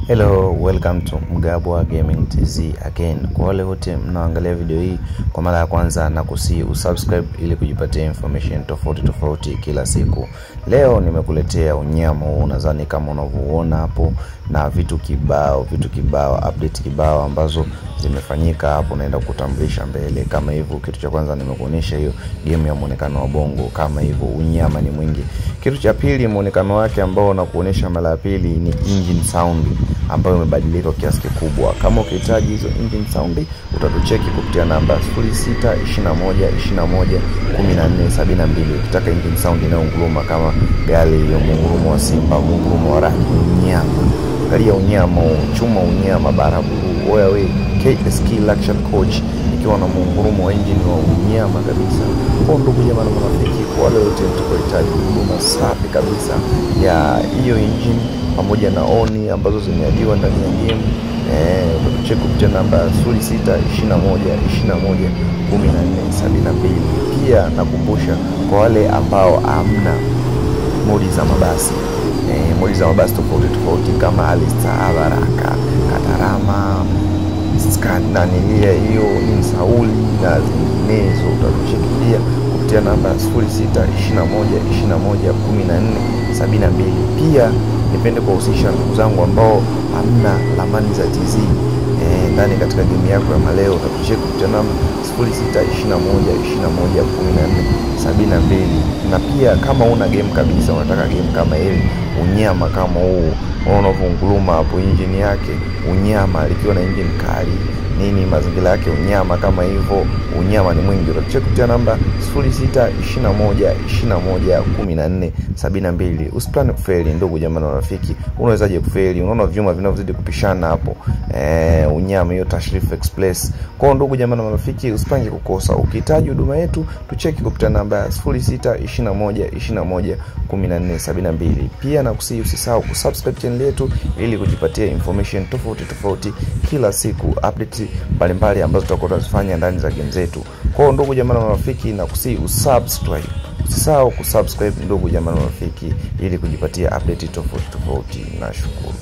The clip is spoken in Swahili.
Hello, welcome to Mgabwa Gaming TZ again. Kwa wale wote mnaoangalia video hii kwa mara ya kwanza, na kusi usubscribe ili kujipatia information tofauti tofauti kila siku. Leo nimekuletea unyama huu, nadhani kama unavyoona hapo, na vitu kibao, update kibao ambazo zimefanyika hapo, naenda kutambulisha mbele. Kama hivyo, kitu cha kwanza nimekuonyesha hiyo game ya muonekano wa bongo, kama hivyo unyama ni mwingi. Kitu cha pili, muonekano wake ambao nakuonyesha mara ya pili ni engine sound ambayo imebadilika kiasi kikubwa. Kama ukihitaji hizo engine sound, utatucheki kupitia namba 0621 21 14 72. Ukitaka engine sound inayonguruma kama gari ya mungurumo wa simba, mungurumo wa radi, unyama. Angalia unyama, chuma unyama, baraburu, oya we, KSK Luxury Coach ikiwa na mungurumo wa engine wa unyama kabisa. Kwa ndugu jamaa na marafiki, kwa wale wote mtakaohitaji huduma safi kabisa ya hiyo engine pamoja na oni ambazo zimeadiwa ndani ya game, utatucheki kupitia namba 0621 21 14 72. Pia nakumbusha kwa wale ambao hamna modi za mabasi, modi za mabasi tofauti tofauti kama Alista, Baraka, Katarama, Skandinavia, hiyo ni Sauli na zinginezo, utatucheki pia kupitia namba 0621 21 14 72. Pia nipende kuwahusisha ndugu zangu ambao hamna ramani za TZ ndani katika game yako ya maleo, utatucheki kupitia namba 0621 21 14 72. Na pia kama una game kabisa, unataka game kama hili, unyama kama huu unaovunguruma hapo, engine yake unyama, likiwa na engine kali nini, mazingira yake unyama kama hivyo, unyama ni mwingi, utatucheki kupitia namba 0621 21 14 72. Usiplani kufeli ndugu jamaa na rafiki. Unawezaje kufeli? Unaona vyuma vinavyozidi kupishana hapo, unyama hiyo Tashrif Express. Kwa ndugu jamaa na marafiki, usipange kukosa. Ukihitaji huduma yetu, tucheki kupitia namba 0621 21 14 72. Pia nakusihi usisahau kusubscribe channel yetu ili kujipatia information tofauti tofauti kila siku, update mbalimbali ambazo tutakuwa tunazifanya ndani za game zetu. Kwa ndugu jamaa na marafiki, nakusihi usubscribe. Usisahau kusubscribe ndugu jamaa na marafiki ili kujipatia update tofauti tofauti. Nashukuru.